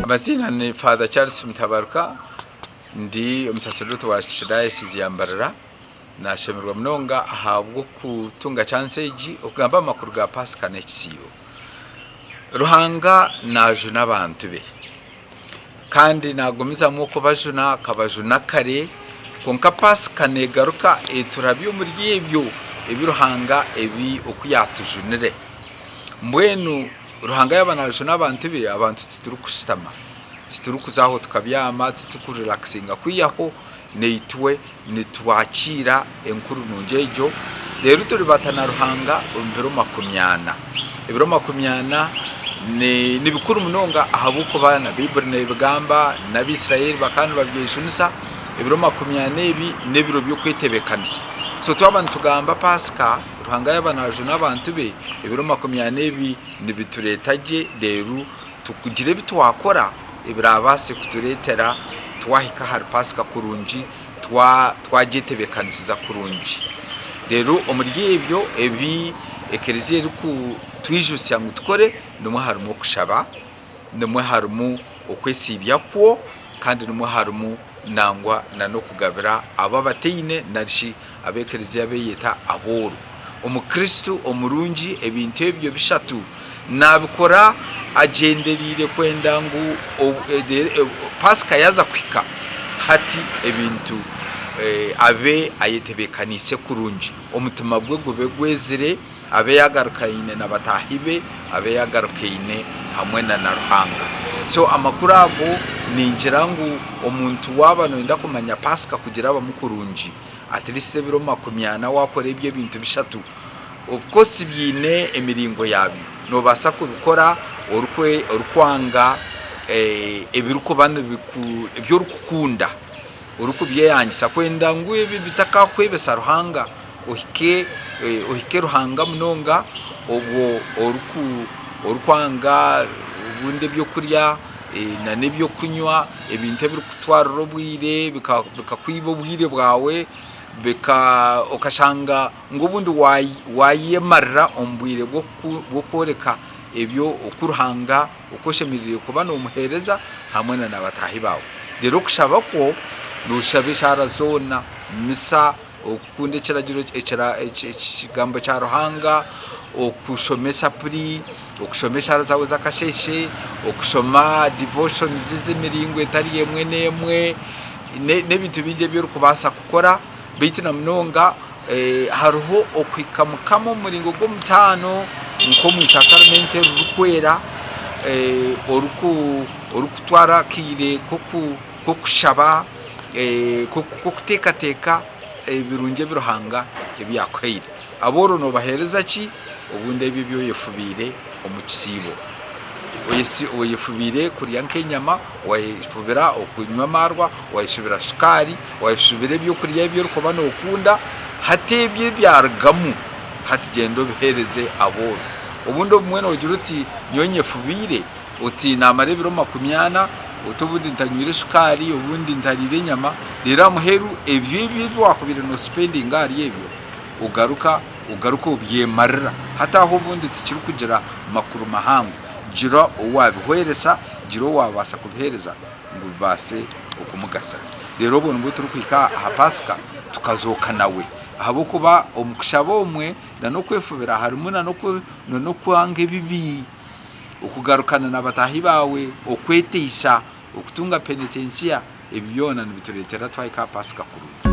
Amaziina ni Father Charles Mutabaruka, ndi omusaserdooti wa Archdiocese ya Mbarara. Nashemererwa munonga ahabw'okutunga chance egi okugamba aha makuru ga Pasika n'ekisiibo. Ruhanga naajuna abantu be kandi naagumizamu okubajuna akabajuna kare kwonka Pasika neegaruka eturabya omuri ebyo ebi Ruhanga ebi oku yaatujunire. Mbwenu Ruhanga yaaba naajuna abantu be, abantu titurikushutama, titurikuza aho tukabyama, titurikurelakisinga kwihaho naitwe nitwakiira enkuru nungi egyo, reero turibata na Ruhanga omu biro makumyana. Ebiro makumyana ni bikuru munonga ahabw'okuba na Baiburi neebigamba, n'Abaisraeli bakaba nibabyejunisa, ebiro makumyana ebi n'ebiro by'okwetebeekanisa. So twaba nitugamba Paasika, Ruhanga yaaba naajuna abantu be, ebiro makumyana ebi nibitureeta gye reero tugire ebi twakora ebiraabaase kutureetera twahika ahari Paasika kurungi, twagyetebeekanisiza kurungi. Reero omuri ebyo ebi ekereziya erikutwijutsya ngu tukore, nimwo harimu okushaba, nimwo harimu okwesiibyakwo, kandi nimwo harimu nangwa n'okugabira abo abataine nari shi abu ekereziya beeyeta abooro. Omukristo omurungi ebintu ebyo bishatu naabikora agyendereire kwenda ngu Paasika yaaza kuhika hati ebintu abe ayetebeekaniise kurungi, omutima gwe gube gwezire, abe yaagarukaine na bataahi be, abe yaagarukaine hamwe na Ruhanga. So amakuru ago ningira ngu omuntu waaba nooyenda kumanya Paasika kugirabamu kurungi, at least ebiro makumyana waakora ebyo ebintu bishatu, of course biine emiringo yaabyo, noobaasa kubikora orikwanga ebirikuba ebi orikukunda orikubyeyangisa kwenda ngu ebi bitakakwebesa Ruhanga ohike ohike Ruhanga munonga obwo orikwanga obundi ebyokurya nana ebyokunywa ebintu ebirikutwarira obwire bikakwiba obwire bwawe okashanga ngu obundi waayemarira omu bwire bw'okworeka ebyo oku Ruhanga oku oshemereire kuba noomuheereza hamwe na bataahi baawe. Reero okushaba kwo nooshaba eshaara zoona, misa, okukunda ekiragiro ekigambo kya Ruhanga, okushoma esapuri, okushoma eshaara zaawe ez'akasheeshe, okushoma devotions ez'emiringo etari emwe n'emwe, n'ebintu bingi ebi orikubaasa kukora beitu na munonga hariho okuhika Mukama omu muringo gw'omutaano nk'omu isakaramente eririkwera orikutwara akaire k'okushaba, k'okuteekateeka ebirungi ebi Ruhanga ebi yaakuhaire. Abooro noobaheereza ki? Obundi ebyo ebi oyefubiire omu kisiibo. Oyefubiire kurya nk'enyama, wayefubira okunywa amaarwa, wayefubira shukaari, wayefubira ebyokurya ebi orikuba nookunda, hati ebyo ebyarugamu hati gyenda obiheereze abooro. Obundi obumwe noogira oti nyowe nyefubiire, oti naamara ebiro makumyana, oti obundi ntanywire shukaari, obundi ntariire enyama, reero aha muheru ebyo ebi waakubaire noosipendinga ahari ebyo ogaruka ogaruka obyemarira. Hati aho obundi tikirikugira makuru mahango. Gira ou waabihweresa, gira ou waabaasa kubiheereza ngu bibaase okumugasira. Reero obwo nibwo turikuhika aha Paasika tukazooka nawe. Ahabw'okuba omu kushaba omwe n'okwefubira harimu n'okwanga ebibi, okugarukana na bataahi baawe, okweteisa, okutunga penetensiya, ebi byona nibitureetera twahika aha Paasika kurungi.